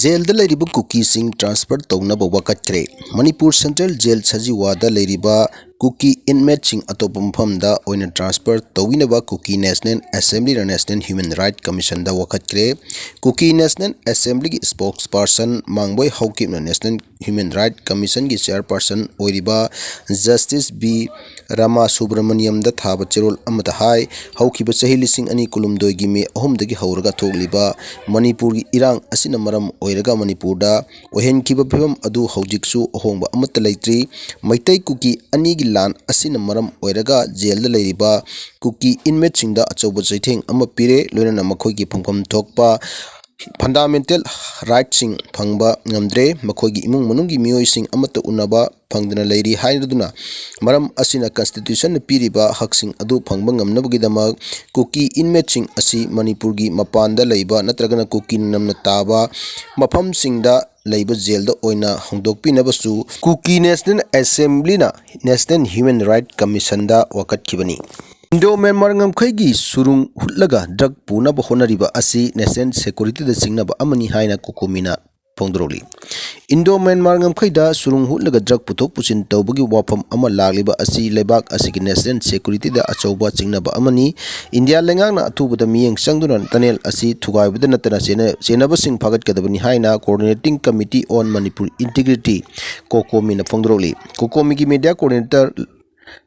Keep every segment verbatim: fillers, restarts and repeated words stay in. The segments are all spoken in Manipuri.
ꯖꯦꯜꯗ ꯂꯩꯔꯤꯕ ꯀꯨꯀꯤꯁꯤꯡ ꯇ꯭ꯔꯥꯟꯁꯐꯔ ꯇꯧꯅꯕ ꯋꯥꯀꯠꯈ꯭ꯔꯦ꯫ ꯃꯅꯤꯄꯨꯔ ꯁꯦꯟꯇ꯭ꯔꯦꯜ ꯖꯦꯜ ꯁꯖꯤꯋꯥꯗ ꯂꯩꯔꯤꯕ ꯀꯨꯀꯤ ꯏꯟꯃꯦꯠꯁꯤꯡ ꯑꯇꯣꯞꯄ ꯃꯐꯝꯗ ꯑꯣꯏꯅ ꯇ꯭ꯔꯥꯟꯁꯐꯔ ꯇꯧꯕꯤꯅꯕ ꯀꯨꯀꯤ ꯅꯦꯁꯅꯦꯜ ꯑꯦꯁꯦꯝꯕ꯭ꯂꯤꯅ ꯅꯦꯁꯅꯦꯜ ꯍ꯭ꯌꯨꯃꯦꯟ ꯔꯥꯏꯠ ꯀꯃꯤꯁꯟꯗ ꯋꯥꯀꯠꯈ꯭ꯔꯦ꯫ ꯀꯨꯀꯤ ꯅꯦꯁꯅꯦꯜ ꯑꯦꯁꯦꯝꯕ꯭ꯂꯤꯒꯤ ꯁ꯭ꯄꯣꯛꯁ ꯄꯥꯔꯁꯟ ꯃꯥꯡꯕꯣꯏ ꯍꯥꯎꯀꯤꯞꯅ ꯅꯦꯁꯅꯦꯜ ꯍ꯭ꯌꯨꯃꯦꯟ ꯔꯥꯏꯠ ꯀꯃꯤꯁꯟꯒꯤ ꯆꯦꯌꯔꯄꯥꯔꯁꯟ ꯑꯣꯏꯔꯤꯕ ꯖꯁꯇꯤꯁ ꯕꯤ ꯔꯥꯃꯥ ꯁꯨꯕ꯭ꯔꯃꯅꯤꯌꯝꯗ ꯊꯥꯕ ꯆꯦꯔꯣꯜ ꯑꯃꯗ ꯍꯥꯏ, ꯍꯧꯈꯤꯕ ꯆꯍꯤ ꯂꯤꯁꯤꯡ ꯑꯅꯤ ꯀꯨꯟꯍꯨꯝꯗꯣꯏꯒꯤ ꯃꯦ ꯑꯍꯨꯝꯗꯒꯤ ꯍꯧꯔꯒ ꯊꯣꯛꯂꯤꯕ ꯃꯅꯤꯄꯨꯔꯒꯤ ꯏꯔꯥꯡ ꯑꯁꯤꯅ ꯃꯔꯝ ꯑꯣꯏꯔꯒ ꯃꯅꯤꯄꯨꯔꯗ ꯑꯣꯏꯍꯟꯈꯤꯕ ꯐꯤꯕꯝ ꯑꯗꯨ ꯍꯧꯖꯤꯛꯁꯨ ꯑꯍꯣꯡꯕ ꯑꯃꯠꯇ ꯂꯩꯇ꯭ꯔꯤ꯫ ꯃꯩꯇꯩ ꯀꯨꯀꯤ ꯑꯅꯤꯒꯤ ꯂꯥꯟ ꯑꯁꯤꯅ ꯃꯔꯝ ꯑꯣꯏꯔꯒ ꯖꯦꯜꯗ ꯂꯩꯔꯤꯕ ꯀꯨꯀꯤ ꯏꯟꯃꯦꯠꯁꯤꯡꯗ ꯑꯆꯧꯕ ꯆꯩꯊꯦꯡ ꯑꯃ ꯄꯤꯔꯦ, ꯂꯣꯏꯅꯅ ꯃꯈꯣꯏꯒꯤ ꯐꯪꯐꯝ ꯊꯣꯛꯄ ꯐꯟꯗꯥꯃꯦꯟꯇꯦꯜ ꯔꯥꯏꯠꯁꯤꯡ ꯐꯪꯕ ꯉꯝꯗ꯭ꯔꯦ꯫ ꯃꯈꯣꯏꯒꯤ ꯏꯃꯨꯡ ꯃꯅꯨꯡꯒꯤ ꯃꯤꯑꯣꯏꯁꯤꯡ ꯑꯃꯠꯇ ꯎꯅꯕ ꯐꯪꯗꯅ ꯂꯩꯔꯤ ꯍꯥꯏꯔꯗꯨꯅ, ꯃꯔꯝ ꯑꯁꯤꯅ ꯀꯟꯁꯇꯤꯇ꯭ꯌꯨꯁꯟꯅ ꯄꯤꯔꯤꯕ ꯍꯛꯁꯤꯡ ꯑꯗꯨ ꯐꯪꯕ ꯉꯝꯅꯕꯒꯤꯗꯃꯛ ꯀꯨꯀꯤ ꯏꯟꯃꯦꯠꯁꯤꯡ ꯑꯁꯤ ꯃꯅꯤꯄꯨꯔꯒꯤ ꯃꯄꯥꯟꯗ ꯂꯩꯕ ꯅꯠꯇ꯭ꯔꯒꯅ ꯀꯨꯀꯤꯅ ꯅꯝꯅ ꯇꯥꯕ ꯃꯐꯝꯁꯤꯡꯗ ꯂꯩꯕ ꯖꯦꯜꯗ ꯑꯣꯏꯅ ꯍꯣꯡꯗꯣꯛꯄꯤꯅꯕꯁꯨ ꯀꯨꯀꯤ ꯅꯦꯁꯅꯦꯜ ꯑꯦꯁꯦꯝꯕ꯭ꯂꯤꯅ ꯅꯦꯁꯅꯦꯜ ꯍ꯭ꯌꯨꯃꯦꯟ ꯔꯥꯏꯠ ꯀꯃꯤꯁꯟꯗ ꯋꯥꯀꯠꯈꯤꯕꯅꯤ꯫ ꯏꯟꯗꯣ ꯃ꯭ꯌꯥꯟꯃꯥꯔ ꯉꯝꯈꯩꯒꯤ ꯁꯨꯔꯨꯡ ꯍꯨꯠꯂꯒ ꯗ꯭ꯔꯒ ꯄꯨꯅꯕ ꯍꯣꯠꯅꯔꯤꯕ ꯑꯁꯤ ꯅꯦꯁꯅꯦꯜ ꯁꯦꯀ꯭ꯌꯨꯔꯤꯇꯤꯗ ꯆꯤꯡꯅꯕ ꯑꯃꯅꯤ ꯍꯥꯏꯅ ꯀꯣꯀꯣꯃꯤꯅ ꯐꯣꯡꯗꯣꯔꯛꯂꯤ꯫ ꯏꯟꯗꯣ ꯃ꯭ꯌꯥꯟꯃꯥꯔ ꯉꯝꯈꯩꯗ ꯁꯨꯔꯨꯡ ꯍꯨꯠꯂꯒ ꯗ꯭ꯔꯒ ꯄꯨꯊꯣꯛ ꯄꯨꯁꯤꯟ ꯇꯧꯕꯒꯤ ꯋꯥꯐꯝ ꯑꯃ ꯂꯥꯛꯂꯤꯕ ꯑꯁꯤ ꯂꯩꯕꯥꯛ ꯑꯁꯤꯒꯤ ꯅꯦꯁꯅꯦꯜ ꯁꯦꯀ꯭ꯌꯨꯔꯤꯇꯤꯗ ꯑꯆꯧꯕ ꯆꯤꯡꯅꯕ ꯑꯃꯅꯤ꯫ ꯏꯟꯗꯤꯌꯥ ꯂꯩꯉꯥꯛꯅ ꯑꯊꯨꯕꯗ ꯃꯤꯠꯌꯦꯡ ꯆꯪꯗꯨꯅ ꯇꯅꯦꯜ ꯑꯁꯤ ꯊꯨꯒꯥꯏꯕꯗ ꯅꯠꯇꯅ ꯆꯦꯟꯅ-, ꯆꯦꯟꯅꯕꯁꯤꯡ ꯐꯥꯒꯠꯀꯗꯕꯅꯤ ꯍꯥꯏꯅ Coordinating Committee on Manipur Integrity, ꯀꯣꯀꯣꯃꯤꯅ ꯐꯣꯡꯗꯣꯔꯛꯂꯤ꯫ ꯀꯣꯀꯣꯃꯤꯒꯤ ꯃꯦꯗꯤꯌꯥ ꯀꯣꯑꯣꯔꯗꯤꯅꯦꯇꯔ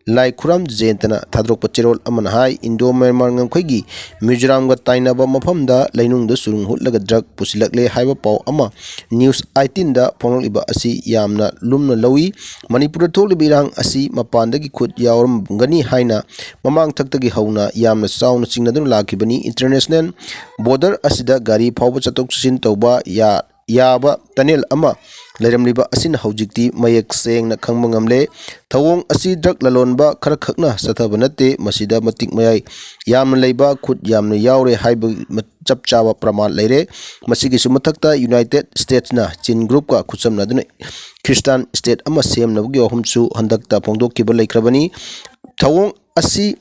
ꯂꯥꯏꯈꯨꯔꯥꯝ ꯖꯌꯟꯇꯅ ꯊꯥꯗꯣꯔꯛꯄ ꯆꯦꯔꯣꯜ ꯑꯃꯅ ꯍꯥꯏ, ꯏꯟꯗꯣ ꯃ꯭ꯌꯥꯟꯃꯥꯔ ꯉꯝꯈꯩꯒꯤ ꯃꯤꯖꯣꯔꯥꯝꯒ ꯇꯥꯏꯅꯕ ꯃꯐꯝꯗ ꯂꯩꯅꯨꯡꯗ ꯆꯨꯔꯨꯡ ꯍꯨꯠꯂꯒ ꯗ꯭ꯔꯒ ꯄꯨꯁꯤꯜꯂꯛꯂꯦ ꯍꯥꯏꯕ ꯄꯥꯎ ꯑꯃ ꯅ꯭ꯌꯨꯁ ꯑꯩꯠꯇꯤꯟꯗ ꯐꯣꯡꯂꯛꯂꯤꯕ ꯑꯁꯤ ꯌꯥꯝꯅ ꯂꯨꯝꯅ ꯂꯧꯏ꯫ ꯃꯅꯤꯄꯨꯔꯗ ꯊꯣꯛꯂꯤꯕ ꯏꯔꯥꯡ ꯑꯁꯤ ꯃꯄꯥꯟꯗꯒꯤ ꯈꯨꯠ ꯌꯥꯎꯔꯝꯒꯅꯤ ꯍꯥꯏꯅ ꯃꯃꯥꯡ ꯊꯛꯇꯒꯤ ꯍꯧꯅ ꯌꯥꯝꯅ ꯆꯥꯎꯅ ꯆꯤꯡꯅꯗꯨꯅ ꯂꯥꯛꯈꯤꯕꯅꯤ꯫ ꯏꯟꯇꯔꯅꯦꯁꯅꯦꯜ ꯕꯣꯔꯗꯔ ꯑꯁꯤꯗ ꯒꯥꯔꯤ ꯐꯥꯎꯕ ꯆꯠꯊꯣꯛ ꯆꯠꯁꯤꯟ ꯇꯧꯕ ꯌꯥ-, ꯌꯥꯕ ꯇꯅꯦꯜ ꯑꯃ ꯂꯩꯔꯝꯂꯤꯕ ꯑꯁꯤꯅ ꯍꯧꯖꯤꯛꯇꯤ ꯃꯌꯦꯛ ꯁꯦꯡꯅ ꯈꯪꯕ ꯉꯝꯂꯦ꯫ ꯊꯧꯑꯣꯡ ꯑꯁꯤ ꯗ꯭ꯔꯒ ꯂꯂꯣꯟꯕ ꯈꯔꯈꯛꯅ ꯆꯠꯊꯕ ꯅꯠꯇꯦ, ꯃꯁꯤꯗ ꯃꯇꯤꯛ ꯃꯌꯥꯏ ꯌꯥꯝꯅ ꯂꯩꯕ ꯈꯨꯠ ꯌꯥꯝꯅ ꯌꯥꯎꯔꯦ ꯍꯥꯏꯕꯒꯤ ꯃ-, ꯆꯞ ꯆꯥꯕ ꯄ꯭ꯔꯃꯥꯟ ꯂꯩꯔꯦ꯫ ꯃꯁꯤꯒꯤꯁꯨ ꯃꯊꯛꯇ ꯌꯨꯅꯥꯏꯇꯦꯗ ꯁ꯭ꯇꯦꯠꯁꯅ ꯆꯤꯟ ꯒ꯭ꯔꯨꯞꯀ ꯈꯨꯠꯁꯝꯅꯗꯨꯅ ꯈ꯭ꯔꯤꯁꯇꯥꯟ ꯁ꯭ꯇꯦꯠ ꯑꯃ ꯁꯦꯝꯅꯕꯒꯤ ꯋꯥꯐꯝꯁꯨ ꯍꯟꯗꯛꯇ ꯐꯣꯡꯗꯣꯛꯈꯤꯕ ꯂꯩꯈ꯭ꯔꯕꯅꯤ꯫ ꯊꯧꯑꯣꯡ ꯑꯁꯤ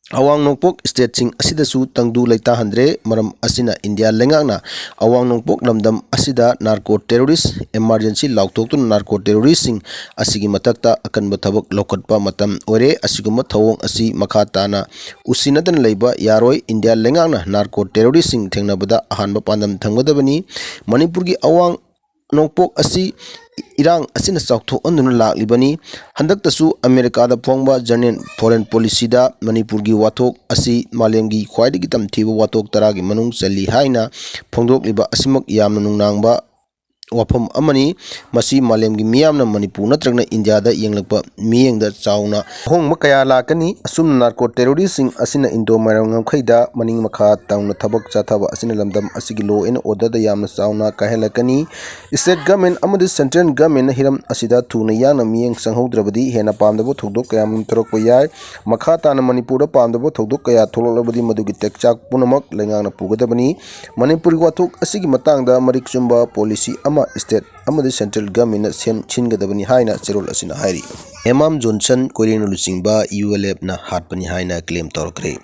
ꯑꯋꯥꯡ ꯅꯣꯡꯄꯣꯛ ꯁ꯭ꯇꯦꯠꯁꯤꯡ ꯑꯁꯤꯗꯁꯨ ꯇꯪꯗꯨ ꯂꯩꯇꯥꯍꯟꯗ꯭ꯔꯦ꯫ ꯃꯔꯝ ꯑꯁꯤꯅ ꯏꯟꯗꯤꯌꯥ ꯂꯩꯉꯥꯛꯅ ꯑꯋꯥꯡ ꯅꯣꯡꯄꯣꯛ ꯂꯝꯗꯝ ꯑꯁꯤꯗ ꯅꯥꯔꯀꯣ ꯇꯦꯔꯣꯔꯤꯁ ꯏꯃꯥꯔꯖꯦꯟꯁꯤ ꯂꯥꯎꯊꯣꯛꯇꯨꯅ ꯅꯥꯔꯀꯣ ꯇꯦꯔꯣꯔꯤꯁꯁꯤꯡ ꯑꯁꯤꯒꯤ ꯃꯊꯛꯇ ꯑꯀꯟꯕ ꯊꯕꯛ ꯂꯧꯈꯠꯄ ꯃꯇꯝ ꯑꯣꯏꯔꯦ꯫ ꯑꯁꯤꯒꯨꯝꯕ ꯊꯧꯑꯣꯡ ꯑꯁꯤ ꯃꯈꯥ ꯇꯥꯅ ꯎꯁꯤꯟꯅꯗꯅ ꯂꯩꯕ ꯌꯥꯔꯣꯏ꯫ ꯏꯟꯗꯤꯌꯥ ꯂꯩꯉꯥꯛꯅ ꯅꯥꯔꯀꯣ ꯇꯦꯔꯣꯔꯤꯁꯁꯤꯡ ꯊꯦꯡꯅꯕꯗ ꯑꯍꯥꯟꯕ ꯄꯥꯟꯗꯝ ꯊꯝꯒꯗꯕꯅꯤ꯫ ꯃꯅꯤꯄꯨꯔꯒꯤ ꯑꯋꯥꯡ ꯅꯣꯡꯄꯣꯛ ꯑꯁꯤ ꯏꯔꯥꯡ ꯑꯁꯤꯅ ꯆꯥꯎꯊꯣꯛꯍꯟꯗꯨꯅ ꯂꯥꯛꯂꯤꯕꯅꯤ꯫ ꯍꯟꯗꯛꯇꯁꯨ ꯑꯃꯦꯔꯤꯀꯥꯗ ꯐꯣꯡꯕ ꯖꯔꯅꯦꯜ ꯐꯣꯔꯦꯟ ꯄꯣꯂꯤꯁꯤꯗ ꯃꯅꯤꯄꯨꯔꯒꯤ ꯋꯥꯊꯣꯛ ꯑꯁꯤ ꯃꯥꯂꯦꯝꯒꯤ ꯈ꯭ꯋꯥꯏꯗꯒꯤ ꯇꯝꯊꯤꯕ ꯋꯥꯊꯣꯛ ꯇꯔꯥꯒꯤ ꯃꯅꯨꯡ ꯆꯜꯂꯤ ꯍꯥꯏꯅ ꯐꯣꯡꯗꯣꯛꯂꯤꯕ ꯑꯁꯤꯃꯛ ꯌꯥꯝꯅ ꯅꯨꯡꯅꯥꯡꯕ ꯋꯥꯐꯝ ꯑꯃꯅꯤ꯫ ꯃꯁꯤ ꯃꯥꯂꯦꯝꯒꯤ ꯃꯤꯌꯥꯝꯅ ꯃꯅꯤꯄꯨꯔ ꯅꯠꯇ꯭ꯔꯒꯅ ꯏꯟꯗꯤꯌꯥꯗ ꯌꯦꯡꯂꯛꯄ ꯃꯤꯠꯌꯦꯡꯗ ꯆꯥꯎꯅ ꯑꯍꯣꯡꯕ ꯀꯌꯥ ꯂꯥꯛꯀꯅꯤ꯫ ꯑꯁꯨꯝꯅ ꯅꯥꯔꯀꯣ ꯇꯦꯔꯣꯔꯤꯁꯁꯤꯡ ꯑꯁꯤꯅ ꯏꯟꯗꯣ ꯃꯔꯥꯏꯔꯣꯝ ꯉꯝꯈꯩꯗ ꯃꯅꯤꯡ ꯃꯈꯥ ꯇꯝꯅ ꯊꯕꯛ ꯆꯠꯊꯕ ꯑꯁꯤꯅ ꯂꯝꯗꯝ ꯑꯁꯤꯒꯤ law and order ꯗ ꯌꯥꯝꯅ ꯆꯥꯎꯅ ꯀꯥꯏꯍꯜꯂꯛꯀꯅꯤ꯫ ꯁ꯭ꯇꯦꯠ ꯒꯚꯔꯟꯃꯦꯟꯠ ꯑꯃꯗꯤ ꯁꯦꯟꯇ꯭ꯔꯦꯜ ꯒꯚꯔꯟꯃꯦꯟꯠꯅ ꯍꯤꯔꯝ ꯑꯁꯤꯗ ꯊꯨꯅ ꯌꯥꯡꯅ ꯃꯤꯠꯌꯦꯡ ꯆꯪꯍꯧꯗ꯭ꯔꯕꯗꯤ ꯍꯦꯟꯅ ꯄꯥꯝꯗꯕ ꯊꯧꯗꯣꯛ ꯀꯌꯥꯃꯔꯨꯝ ꯊꯣꯔꯛꯄ ꯌꯥꯏ꯫ ꯃꯈꯥ ꯇꯥꯅ ꯃꯅꯤꯄꯨꯔꯗ ꯄꯥꯝꯗꯕ ꯊꯧꯗꯣꯛ ꯀꯌꯥ ꯊꯣꯛꯂꯛꯂꯕꯗꯤ ꯃꯗꯨꯒꯤ ꯇꯦꯛꯆꯥꯛ ꯄꯨꯝꯅꯃꯛ ꯂꯩꯉꯥꯛꯅ ꯄꯨꯒꯗꯕꯅꯤ꯫ ꯃꯅꯤꯄꯨꯔꯒꯤ ꯋꯥꯊꯣꯛ ꯑꯁꯤꯒꯤ ꯃꯇꯥꯡꯗ ꯃꯔꯤꯛ ꯆꯨꯝꯕ ꯄꯣꯂꯤꯁꯤ ꯑꯃ ꯁ꯭ꯇꯦꯠ ꯑꯃꯗꯤ ꯁꯦꯟꯇ꯭ꯔꯦꯜ ꯒꯚꯔꯟꯃꯦꯟꯠꯅ ꯁꯦꯝ ꯁꯤꯟꯒꯗꯕꯅꯤ ꯍꯥꯏꯅ ꯆꯦꯔꯣꯜ ꯑꯁꯤꯅ ꯍꯥꯏꯔꯤ꯫ ꯍꯦꯃꯥꯝ ꯖꯣꯟꯁꯟ ꯀꯣꯏꯔꯦꯡꯅ ꯂꯨꯆꯤꯡꯕ ꯌꯨ ꯑꯦꯜ ꯑꯦꯐꯅ ꯍꯥꯠꯄꯅꯤ ꯍꯥꯏꯅ ꯀ꯭ꯂꯦꯝ ꯇꯧꯔꯛꯈ꯭ꯔꯦ꯫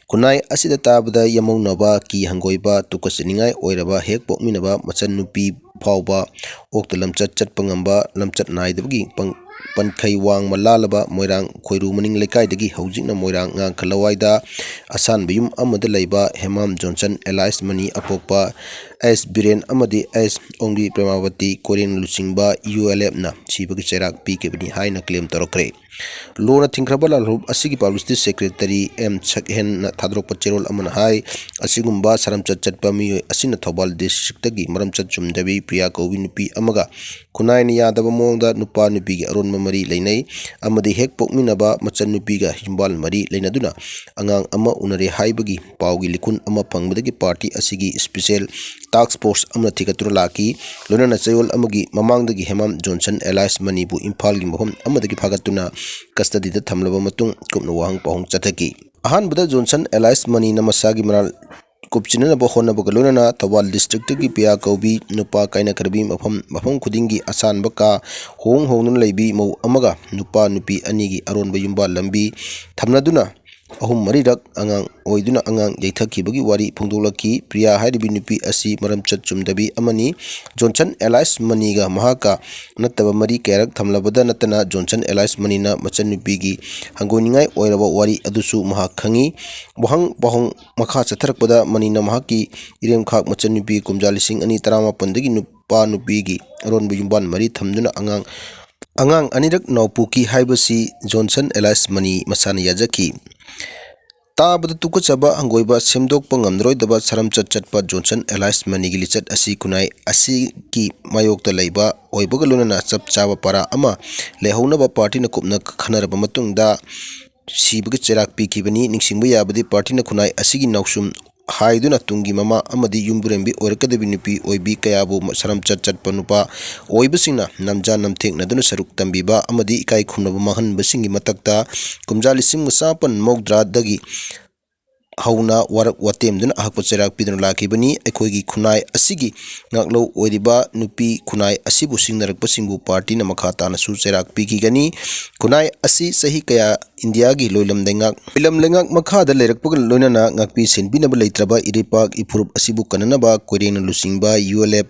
ꯈꯨꯟꯅꯥꯏ ꯑꯁꯤꯗ ꯇꯥꯕꯗ ꯌꯥꯝꯃꯧꯅꯕ, ꯀꯤ ꯍꯪꯒꯣꯏꯕ, ꯇꯨꯀꯠꯆꯅꯤꯡꯉꯥꯏ ꯑꯣꯏꯔꯕ ꯍꯦꯛ ꯄꯣꯛꯃꯤꯟꯅꯕ ꯃꯆꯟꯅꯨꯄꯤ ꯐꯥꯎꯕ ꯑꯣꯛꯇ ꯂꯝꯆꯠ ꯆꯠꯄ ꯉꯝꯕ, ꯂꯝꯆꯠ ꯅꯥꯏꯗꯕꯒꯤ ꯄꯪ-, ꯄꯟꯈꯩ ꯋꯥꯡꯃ ꯂꯥꯜꯂꯕ ꯃꯣꯏꯔꯥꯡ ꯈꯣꯏꯔꯨ ꯃꯅꯤꯡ ꯂꯩꯀꯥꯏꯗꯒꯤ ꯍꯧꯖꯤꯛꯅ ꯃꯣꯏꯔꯥꯡ ꯉꯥꯡꯈ ꯂꯋꯥꯏꯗ ꯑꯁꯥꯟꯕ ꯌꯨꯝ ꯑꯃꯗ ꯂꯩꯕ ꯍꯦꯃꯥꯝ ꯖꯣꯟꯁꯟ ꯑꯦꯂꯥꯏꯁ ꯃꯅꯤ ꯑꯄꯣꯛꯄ ꯑꯦꯁ ꯕꯤꯔꯦꯟ ꯑꯃꯗꯤ ꯑꯦꯁ ꯑꯣꯡꯕꯤ ꯄ꯭ꯔꯦꯃꯥꯋꯇꯤ ꯀꯣꯏꯔꯦꯡ ꯂꯨꯆꯤꯡꯕ ꯌꯨ ꯑꯦꯜ ꯑꯦꯐꯅ ꯁꯤꯕꯒꯤ ꯆꯩꯔꯥꯛ ꯄꯤꯈꯤꯕꯅꯤ ꯍꯥꯏꯅ ꯀ꯭ꯂꯦꯝ ꯇꯧꯔꯛꯈ꯭ꯔꯦ꯫ ꯂꯣꯅ ꯊꯤꯡꯈ꯭ꯔꯕ ꯂꯥꯜꯍꯧꯂꯨꯞ ꯑꯁꯤꯒꯤ ꯄꯕ꯭ꯂꯤꯁꯤꯇꯤ ꯁꯦꯀ꯭ꯔꯦꯇꯔꯤ ꯑꯦꯝ ꯁꯛꯍꯦꯟꯅ ꯊꯥꯗꯣꯔꯛꯄ ꯆꯦꯔꯣꯜ ꯑꯃꯅ ꯍꯥꯏ, ꯑꯁꯤꯒꯨꯝꯕ ꯁꯔꯝꯆꯠ ꯆꯠꯄ ꯃꯤꯑꯣꯏ ꯑꯁꯤꯅ ꯊꯧꯕꯥꯜ ꯗꯤꯁꯇ꯭ꯔꯤꯛꯇꯒꯤ ꯃꯔꯝꯆꯠ ꯆꯨꯝꯗꯕꯤ ꯄ꯭ꯔꯤꯌꯥ ꯀꯧꯕꯤ ꯅꯨꯄꯤ ꯑꯃꯒ ꯈꯨꯟꯅꯥꯏꯅ ꯌꯥꯗꯕ ꯃꯑꯣꯡꯗ ꯅꯨꯄꯥ ꯅꯨꯄꯤꯒꯤ ꯑꯔꯣꯟꯕ ꯃꯔꯤ ꯂꯩꯅꯩ ꯑꯃꯗꯤ ꯍꯦꯛ ꯄꯣꯛꯃꯤꯟꯅꯕ ꯃꯆꯟꯅꯨꯄꯤꯒ ꯌꯨꯝꯕꯥꯜ ꯃꯔꯤ ꯂꯩꯅꯗꯨꯅ ꯑꯉꯥꯡ ꯑꯃ ꯎꯅꯔꯦ ꯍꯥꯏꯕꯒꯤ ꯄꯥꯎꯒꯤ ꯂꯤꯈꯨꯟ ꯑꯃ ꯐꯪꯕꯗꯒꯤ ꯄꯥꯔꯇꯤ ꯑꯁꯤꯒꯤ ꯁ꯭ꯄꯦꯁꯦꯜ ꯇꯥꯛꯁ ꯐꯣꯔꯁ ꯑꯃꯅ ꯊꯤꯒꯠꯇꯨꯅ ꯂꯥꯛꯈꯤ꯫ ꯂꯣꯏꯅꯅ ꯆꯌꯣꯜ ꯑꯃꯒꯤ ꯃꯃꯥꯡꯗꯒꯤ ꯍꯦꯃꯥꯝ ꯖꯣꯟꯁꯟ ꯑꯦꯂꯥꯏꯁ ꯃꯅꯤꯕꯨ ꯏꯝꯐꯥꯜꯒꯤ ꯃꯐꯝ ꯑꯃꯗꯒꯤ ꯐꯥꯒꯠꯇꯨꯅ ꯀꯁꯇꯗꯤꯗ ꯊꯝꯂꯕ ꯃꯇꯨꯡ ꯀꯨꯞꯅ ꯋꯥꯍꯪ ꯄꯥꯎꯍꯪ ꯆꯠꯊꯈꯤ꯫ ꯑꯍꯥꯟꯕꯗ ꯖꯣꯟꯁꯟ ꯑꯦꯂꯥꯏꯁ ꯃꯅꯤꯅ ꯃꯁꯥꯒꯤ ꯃꯔꯥꯜ ꯀꯨꯞꯁꯤꯟꯅꯅꯕ ꯍꯣꯠꯅꯕꯒ ꯂꯣꯏꯅꯅ ꯊꯧꯕꯥꯜ ꯗꯤꯁꯇ꯭ꯔꯤꯛꯇꯒꯤ ꯄꯤꯌꯥ ꯀꯧꯕꯤ ꯅꯨꯄꯥ ꯀꯥꯏꯅꯈ꯭ꯔꯕꯤ ꯃꯐꯝ ꯃꯐꯝ ꯈꯨꯗꯤꯡꯒꯤ ꯑꯁꯥꯟꯕ ꯀꯥ ꯍꯣꯡ ꯍꯣꯡꯗꯨꯅ ꯂꯩꯕꯤ ꯃꯧ ꯑꯃꯒ ꯅꯨꯄꯥ ꯅꯨꯄꯤ ꯑꯅꯤꯒꯤ ꯑꯔꯣꯟꯕ ꯌꯨꯝꯕꯥꯜ ꯂꯝꯕꯤ ꯊꯝꯅꯗꯨꯅ ꯑꯍꯨꯝ ꯃꯔꯤꯔꯛ ꯑꯉꯥꯡ ꯑꯣꯏꯗꯨꯅ ꯑꯉꯥꯡ ꯌꯩꯊꯈꯤꯕꯒꯤ ꯋꯥꯔꯤ ꯐꯣꯡꯗꯣꯛꯂꯛꯈꯤ꯫ ꯄ꯭ꯔꯤꯌꯥ ꯍꯥꯏꯔꯤꯕꯤ ꯅꯨꯄꯤ ꯑꯁꯤ ꯃꯔꯝꯆꯠ ꯆꯨꯝꯗꯕꯤ ꯑꯃꯅꯤ꯫ ꯖꯣꯟꯁꯟ alias ꯃꯅꯤꯒ ꯃꯍꯥꯛꯀ ꯅꯠꯇꯕ ꯃꯔꯤ ꯀꯌꯥꯔꯛ ꯊꯝꯂꯕꯗ ꯅꯠꯇꯅ ꯖꯣꯟꯁꯟ alias ꯃꯅꯤꯅ ꯃꯆꯟꯅꯨꯄꯤꯒꯤ ꯍꯪꯒꯣꯏꯅꯤꯡꯉꯥꯏ ꯑꯣꯏꯔꯕ ꯋꯥꯔꯤ ꯑꯗꯨꯁꯨ ꯃꯍꯥꯛ ꯈꯪꯏ꯫ ꯋꯥꯍꯪ ꯄꯥꯎꯍꯪ ꯃꯈꯥ ꯆꯠꯊꯔꯛꯄꯗ ꯃꯅꯤꯅ ꯃꯍꯥꯛꯀꯤ ꯏꯔꯦꯝꯈꯥꯛ ꯃꯆꯟꯅꯨꯄꯤ ꯀꯨꯝꯖꯥ ꯂꯤꯁꯤꯡ ꯑꯅꯤ ꯇꯔꯥꯃꯥꯄꯟꯗꯒꯤ ꯅꯨꯄꯥ ꯅꯨꯄꯤꯒꯤ ꯑꯔꯣꯟꯕ ꯌꯨꯝꯕꯥꯟ ꯃꯔꯤ ꯊꯝꯗꯨꯅ ꯑꯉꯥꯡ ꯑꯉꯥꯡ ꯑꯅꯤꯔꯛ ꯅꯥꯎ ꯄꯣꯛꯈꯤ ꯍꯥꯏꯕꯁꯤ ꯖꯣꯟꯁꯟ alias ꯃꯅꯤ ꯃꯁꯥꯅ ꯌꯥꯖꯈꯤ꯫ ꯇꯥꯕꯗ ꯇꯨꯀꯠꯆꯕ, ꯍꯪꯒꯣꯏꯕ, ꯁꯦꯝꯗꯣꯛꯄ ꯉꯝꯂꯔꯣꯏꯗꯕ ꯁꯔꯝꯆꯠ ꯆꯠꯄ ꯖꯣꯟꯁꯟ alias ꯃꯅꯤꯒꯤ ꯂꯤꯆꯠ ꯑꯁꯤ ꯈꯨꯟꯅꯥꯏ ꯑꯁꯤꯒꯤ ꯃꯥꯌꯣꯛꯇ ꯂꯩꯕ ꯑꯣꯏꯕꯒ ꯂꯣꯏꯅꯅ ꯆꯞ ꯆꯥꯕ ꯄꯔꯥ ꯑꯃ ꯂꯩꯍꯧꯅꯕ ꯄꯥꯔꯇꯤꯅ ꯀꯨꯞꯅ ꯈꯟꯅꯔꯕ ꯃꯇꯨꯡꯗ ꯁꯤꯕꯒꯤ ꯆꯩꯔꯥꯛ ꯄꯤꯈꯤꯕꯅꯤ꯫ ꯅꯤꯡꯁꯤꯡꯕ ꯌꯥꯕꯗꯤ ꯄꯥꯔꯇꯤꯅ ꯈꯨꯟꯅꯥꯏ ꯑꯁꯤꯒꯤ ꯅꯥꯎꯁꯨꯝ ꯍꯥꯏꯗꯨꯅ ꯇꯨꯡꯒꯤ ꯃꯃꯥ ꯑꯃꯗꯤ ꯌꯨꯝꯕꯨꯔꯦꯝꯕꯤ ꯑꯣꯏꯔꯛꯀꯗꯕꯤ ꯅꯨꯄꯤ ꯑꯣꯏꯕꯤ ꯀꯌꯥꯕꯨ ꯁꯔꯝꯆꯠ ꯆꯠꯄ ꯅꯨꯄꯥ ꯑꯣꯏꯕꯁꯤꯡꯅ ꯅꯝꯖꯥ ꯅꯝꯊꯦꯛꯅꯗꯨꯅ ꯁꯔꯨꯛ ꯇꯝꯕꯤꯕ ꯑꯃꯗꯤ ꯏꯀꯥꯏ ꯈꯨꯝꯅꯕ ꯃꯥꯡꯍꯟꯕꯁꯤꯡꯒꯤ ꯃꯊꯛꯇ ꯀꯨꯝꯖꯥ ꯂꯤꯁꯤꯡ ꯃꯆꯥꯃꯥꯄꯟ ꯃꯧꯗ꯭ꯔꯥꯗꯒꯤ ꯍꯧꯅ ꯋꯥꯔꯛ ꯋꯥꯇꯦꯝꯗꯨꯅ ꯑꯍꯛꯄ ꯆꯩꯔꯥꯛ ꯄꯤꯗꯨꯅ ꯂꯥꯛꯈꯤꯕꯅꯤ꯫ ꯑꯩꯈꯣꯏꯒꯤ ꯈꯨꯟꯅꯥꯏ ꯑꯁꯤꯒꯤ ꯉꯥꯛꯂꯧ ꯑꯣꯏꯔꯤꯕ ꯅꯨꯄꯤ ꯈꯨꯟꯅꯥꯏ ꯑꯁꯤꯕꯨ ꯁꯤꯡꯅꯔꯛꯄꯁꯤꯡꯕꯨ ꯄꯥꯔꯇꯤꯅ ꯃꯈꯥ ꯇꯥꯅꯁꯨ ꯆꯩꯔꯥꯛ ꯄꯤꯈꯤꯒꯅꯤ꯫ ꯈꯨꯟꯅꯥꯏ ꯑꯁꯤ ꯆꯍꯤ ꯀꯌꯥ ꯏꯟꯗꯤꯌꯥꯒꯤ ꯂꯣꯏꯂꯝ ꯂꯩꯉꯥꯛ, ꯂꯣꯏꯂꯝ ꯂꯩꯉꯥꯛ ꯃꯈꯥꯗ ꯂꯩꯔꯛꯄꯒ ꯂꯣꯏꯅꯅ ꯉꯥꯛꯄꯤ ꯁꯦꯟꯕꯤꯅꯕ ꯂꯩꯇ꯭ꯔꯕ ꯏꯔꯩꯄꯥꯛ ꯏꯐꯨꯔꯨꯞ ꯑꯁꯤꯕꯨ ꯀꯟꯅꯅꯕ ꯀꯣꯏꯔꯦꯡꯅ ꯂꯨꯆꯤꯡꯕ ULF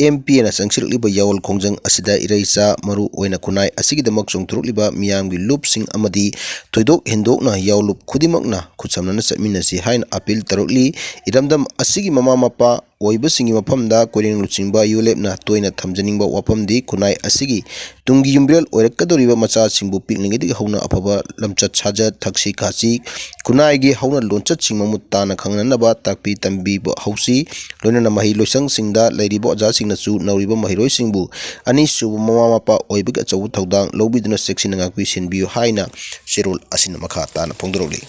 MPAꯅ ꯆꯪꯁꯤꯜꯂꯛꯂꯤꯕ ꯌꯥꯑꯣꯜ ꯈꯣꯡꯖꯪ ꯑꯁꯤꯗ ꯏꯔꯩꯆꯥ ꯃꯔꯨ ꯑꯣꯏꯅ ꯈꯨꯟꯅꯥꯏ ꯑꯁꯤꯒꯤꯗꯃꯛ ꯆꯣꯡꯊꯣꯔꯛꯂꯤꯕ ꯃꯤꯌꯥꯝꯒꯤ ꯂꯨꯞꯁꯤꯡ ꯑꯃꯗꯤ ꯊꯣꯏꯗꯣꯛ ꯍꯦꯟꯗꯣꯛꯅ ꯌꯥꯑꯣꯜ ꯂꯨꯞ ꯈꯨꯗꯤꯡꯃꯛꯅ ꯈꯨꯠꯁꯝꯅꯅ ꯆꯠꯃꯤꯟꯅꯁꯤ ꯍꯥꯏꯅ ꯑꯄꯤꯜ ꯇꯧꯔꯛꯂꯤ꯫ ꯏꯔꯝꯗꯝ ꯑꯁꯤꯒꯤ ꯃꯃꯥ ꯃꯄꯥ ꯑꯣꯏꯕꯁꯤꯡꯒꯤ ꯃꯐꯝꯗ ꯀꯣꯏꯔꯦꯡ ꯂꯨꯆꯤꯡꯕ ULFꯅ ꯇꯣꯏꯅ ꯊꯝꯖꯅꯤꯡꯕ ꯋꯥꯐꯝꯗꯤ ꯈꯨꯟꯅꯥꯏ ꯑꯁꯤꯒꯤ ꯇꯨꯡꯒꯤ ꯌꯨꯝꯕꯤꯔꯦꯜ ꯑꯣꯏꯔꯛꯀꯗꯧꯔꯤꯕ ꯃꯆꯥꯁꯤꯡꯕꯨ ꯄꯤꯛꯂꯤꯉꯩꯗꯒꯤ ꯍꯧꯅ ꯑꯐꯕ ꯂꯝꯆꯠ ꯁꯥꯖꯠ, ꯊꯛꯁꯤ ꯈꯥꯁꯤ, ꯈꯨꯟꯅꯥꯏꯒꯤ ꯍꯧꯅ ꯂꯣꯟꯆꯠꯁꯤꯡ ꯃꯃꯨꯠ ꯇꯥꯅ ꯈꯪꯅꯅꯕ ꯇꯥꯛꯄꯤ ꯇꯝꯕꯤꯕ ꯍꯧꯁꯤ꯫ ꯂꯣꯏꯅꯅ ꯃꯍꯩ ꯂꯣꯏꯁꯪꯁꯤꯡꯗ ꯂꯩꯔꯤꯕ ꯑꯣꯖꯥꯁꯤꯡꯅꯁꯨ ꯅꯧꯔꯤꯕ ꯃꯍꯩꯔꯣꯏꯁꯤꯡꯕꯨ ꯑꯅꯤꯁꯨꯕ ꯃꯃꯥ ꯃꯄꯥ ꯑꯣꯏꯕꯒꯤ ꯑꯆꯧꯕ ꯊꯧꯗꯥꯡ ꯂꯧꯕꯤꯗꯨꯅ ꯆꯦꯛꯁꯤꯟꯅ ꯉꯥꯛꯄꯤ ꯁꯦꯟꯕꯤꯌꯨ ꯍꯥꯏꯅ ꯆꯦꯔꯣꯜ ꯑꯁꯤꯅ ꯃꯈꯥ ꯇꯥꯅ ꯐꯣꯡꯗꯣꯔꯛꯂꯤ꯫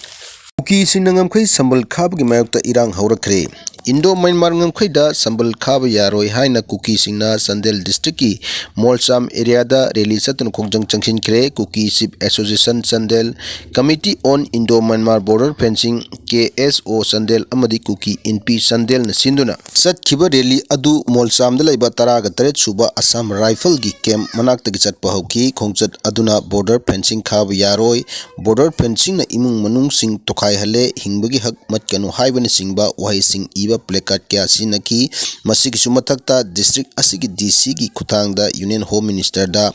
ꯀꯨꯀꯤꯁꯤꯡꯅ ꯉꯝꯈꯩ ꯁꯝꯕꯜ ꯈꯥꯕꯒꯤ ꯃꯥꯌꯣꯛꯇ ꯏꯔꯥꯡ ꯍꯧꯔꯛꯈ꯭ꯔꯦ꯫ ꯏꯟꯗꯣ ꯃ꯭ꯌꯥꯟꯃꯥꯔ ꯉꯝꯈꯩꯗ ꯁꯝꯕꯜ ꯈꯥꯕ ꯌꯥꯔꯣꯏ ꯍꯥꯏꯅ ꯀꯨꯀꯤꯁꯤꯡꯅ ꯆꯥꯟꯗꯦꯜ ꯗꯤꯁꯇ꯭ꯔꯤꯛꯀꯤ ꯃꯣꯜꯆꯥꯝ ꯑꯦꯔꯤꯌꯥꯗ ꯔꯦꯂꯤ ꯆꯠꯇꯨꯅ ꯈꯣꯡꯖꯪ ꯆꯪꯁꯤꯟꯈ꯭ꯔꯦ꯫ ꯀꯨꯀꯤ ꯆꯤꯐ ꯑꯦꯁꯣꯁꯤꯌꯦꯁꯟ ꯆꯥꯟꯗꯦꯜ, ꯀꯃꯤꯇꯤ ꯑꯣꯟ ꯏꯟꯗꯣ ꯃ꯭ꯌꯥꯟꯃꯥꯔ ꯕꯣꯔꯗꯔ ꯐꯦꯟꯁꯤꯡ, ꯀꯦ ꯑꯦꯁ ꯑꯣ ꯆꯥꯟꯗꯦꯜ ꯑꯃꯗꯤ ꯀꯨꯀꯤ ꯏꯟꯄꯤ ꯆꯥꯟꯗꯦꯜꯅ ꯁꯤꯟꯗꯨꯅ ꯆꯠꯈꯤꯕ ꯔꯦꯂꯤ ꯑꯗꯨ ꯃꯣꯜꯆꯥꯝꯗ ꯂꯩꯕ ꯇꯔꯥꯒ ꯇꯔꯦꯠ ꯁꯨꯕ ꯑꯁꯥꯝ ꯔꯥꯏꯐꯜꯒꯤ ꯀꯦꯝꯞ ꯃꯅꯥꯛꯇꯒꯤ ꯆꯠꯄ ꯍꯧꯈꯤ꯫ ꯈꯣꯡꯆꯠ ꯑꯗꯨꯅ ꯕꯣꯔꯗꯔ ꯐꯦꯟꯁꯤꯡ ꯈꯥꯕ ꯌꯥꯔꯣꯏ, ꯕꯣꯔꯗꯔ ꯐꯦꯟꯁꯤꯡꯅ ꯏꯃꯨꯡ ꯃꯅꯨꯡꯁꯤꯡ ꯇꯣꯈꯥꯏꯍꯜꯂꯦ, ꯍꯤꯡꯕꯒꯤ ꯍꯛ ꯃꯠꯀꯅꯨ ꯍꯥꯏꯕꯅꯆꯤꯡꯕ ꯋꯥꯍꯩꯁꯤꯡ ꯏꯕ ꯄ꯭ꯂꯦꯀꯥꯔꯗ ꯀꯌꯥ ꯁꯤꯖꯤꯟꯅꯈꯤ꯫ ꯃꯁꯤꯒꯤꯁꯨ ꯃꯊꯛꯇ ꯗꯤꯁꯇ꯭ꯔꯤꯛ ꯑꯁꯤꯒꯤ ꯗꯤ ꯁꯤꯒꯤ ꯈꯨꯠꯊꯥꯡꯗ ꯌꯨꯅꯤꯌꯟ ꯍꯣꯝ ꯃꯤꯅꯤꯁꯇꯔꯗ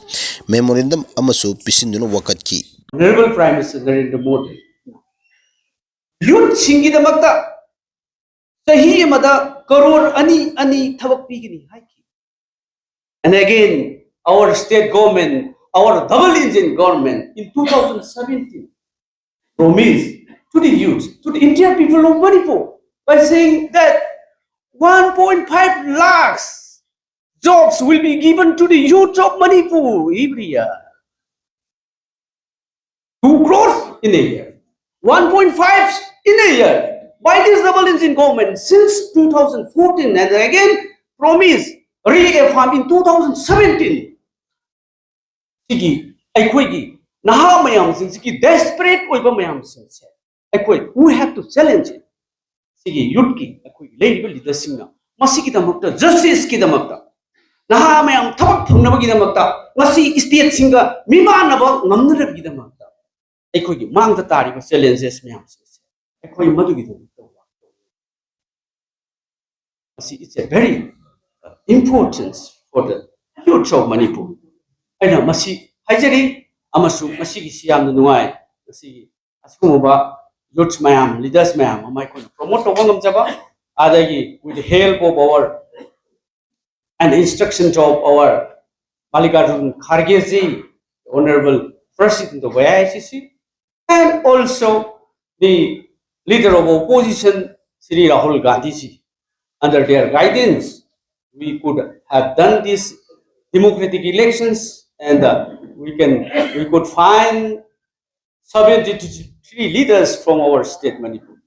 ꯃꯦꯃꯣꯔꯦꯟꯗꯝ ꯑꯃꯁꯨ ꯄꯤꯁꯤꯟꯗꯨꯅ ꯋꯥꯀꯠꯈꯤ꯫ Honorable Prime Minister Narendra Modi, ꯌꯨꯠꯁꯤꯡꯒꯤꯗꯃꯛꯇ ꯆꯍꯤ ꯑꯃꯗ ꯀꯔꯣꯔ ꯑꯅꯤ ꯑꯅꯤ ꯊꯕꯛ ꯄꯤꯒꯅꯤ ꯍꯥꯏꯈꯤ꯫ And again, our state government, our double engine government in two thousand seventeen promised to the youth, to the entire people of Manipur by saying that one point five lakhs jobs will be given to the youth of Manipur every year. Two crores in a year, one point five in a year. By this double engine government, since two thousand fourteen, and again promise reaffirm in two thousand seventeen. ꯁꯤꯒꯤ ꯑꯩꯈꯣꯏꯒꯤ ꯅꯍꯥ ꯃꯌꯥꯝꯁꯤꯡꯁꯤꯒꯤ desperate ꯑꯣꯏꯕ ꯃꯌꯥꯝꯁꯤꯡꯁꯦ ꯑꯩꯈꯣꯏ we have to challenge it. ꯁꯤꯒꯤ ꯌꯨꯠꯀꯤ ꯑꯩꯈꯣꯏꯒꯤ ꯂꯩꯔꯤꯕ ꯂꯤꯗꯔꯁꯤꯡꯅ ꯃꯁꯤꯒꯤꯗꯃꯛꯇ, ꯖꯁꯇꯤꯁꯀꯤꯗꯃꯛꯇ, ꯅꯍꯥ ꯃꯌꯥꯝ ꯊꯕꯛ ꯐꯪꯅꯕꯒꯤꯗꯃꯛꯇ, ꯉꯁꯤ ꯁ꯭ꯇꯦꯠꯁꯤꯡꯒ ꯃꯤꯃꯥꯟꯅꯕ ꯉꯝꯅꯅꯕꯒꯤꯗꯃꯛꯇ ꯑꯩꯈꯣꯏꯒꯤ ꯃꯥꯡꯗ ꯇꯥꯔꯤꯕ ꯆꯦꯂꯦꯟꯖꯦꯁ ꯃꯌꯥꯝꯁꯤꯡꯁꯦ ꯑꯩꯈꯣꯏ ꯃꯗꯨꯒꯤꯗꯃꯛꯇ ꯋꯥ ꯇꯧꯏ꯫ ꯃꯁꯤ it's a very important for the youth of Manipur. ꯑꯩꯅ ꯃꯁꯤ ꯍꯥꯏꯖꯔꯤ ꯑꯃꯁꯨꯡ ꯃꯁꯤꯒꯤꯁꯤ ꯌꯥꯝꯅ ꯅꯨꯡꯉꯥꯏ꯫ ꯃꯁꯤꯒꯤ ꯑꯁꯤꯒꯨꯝꯂꯕ ꯌꯨꯠꯁ ꯃꯌꯥꯝ, ꯂꯤꯗꯔꯁ ꯃꯌꯥꯝ ꯑꯃ ꯑꯩꯈꯣꯏꯅ ꯄ꯭ꯔꯣꯃꯣꯠ ꯇꯧꯕ ꯉꯝꯖꯕ, ꯑꯗꯒꯤ with the help of our and instructions of our Mallikarjun Kharge ji, Honorable President of A I C C, and also the leader of opposition, Shri Rahul Gandhi ji. Under their guidance, we could have done this democratic elections, and uh, we can we could find seventy-three leaders from our state Manipur.